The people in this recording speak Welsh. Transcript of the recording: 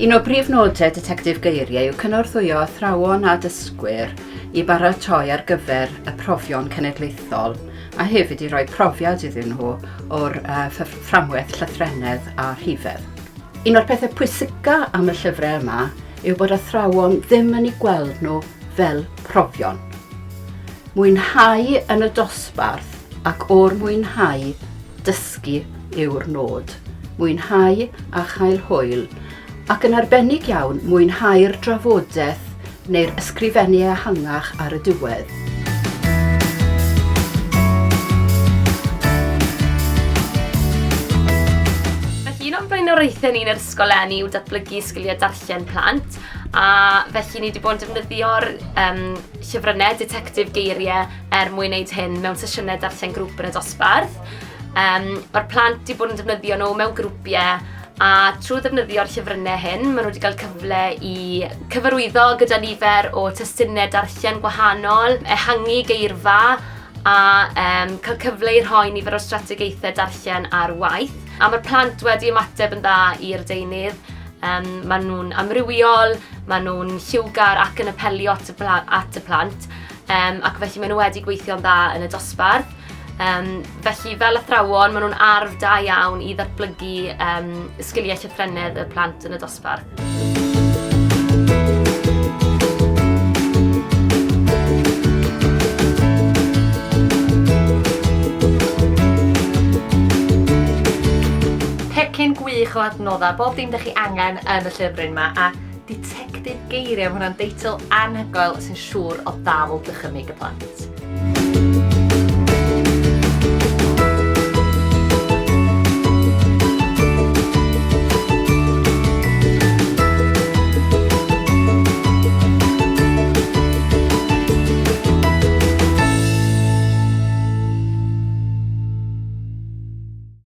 Un o brif nodau Ditectif Geiriau yw cynorthwyo athrawon a dysgwyr i baratoi ar gyfer y profion cenedlaethol a hefyd i roi profiad iddyn nhw o'r fframwaith llythrennedd a rhifedd. Un o'r pethau pwysica am y llyfrau yma yw bod athrawon ddim yn eu gweld nhw fel profion. Mwynhau yn y dosbarth ac o'r mwynhau dysgu yw'r nod. Mwynhau a chael hwyl, ac yn arbennig iawn mwynhau'r drafodaeth neu'r ysgrifennu ehangach ar y diwedd. Felly un o'n blaenoriaethau ni yn yr ysgol eleni yw datblygu sgiliau darllen plant a felly ni wedi bod yn defnyddio'r um, llyfrynnau ditectif geiriau er mwyn wneud hyn mewn sesiynau darllen grŵp yn y dosbarth. Um, Mae'r plant wedi bod yn defnyddio nhw mewn grwpiau a trwy ddefnyddio'r llyfrynnau hyn, maen nhw wedi cael cyfle i cyfarwyddo gyda nifer o testunau darllen gwahanol, ehangu geirfa a um, cael cyfle i rhoi nifer o strategaethau darllen ar waith. A mae'r plant wedi ymateb yn dda i'r deunydd. Um, maen nhw'n amrywiol, maen nhw'n lliwgar ac yn apelio at y, at y plant. Um, ac felly maen nhw wedi gweithio'n dda yn y dosbarth. Um, felly fel athrawon, maen nhw'n arf da iawn i ddatblygu um, sgiliau llythrennedd y plant yn y dosbarth. Pecyn gwych o adnoddau, bob dim ydych chi angen yn y llyfryn yma, a Ditectif Geiriau, mae hwnna'n deitl anhygoel sy'n siŵr o ddal dychymyg y plant.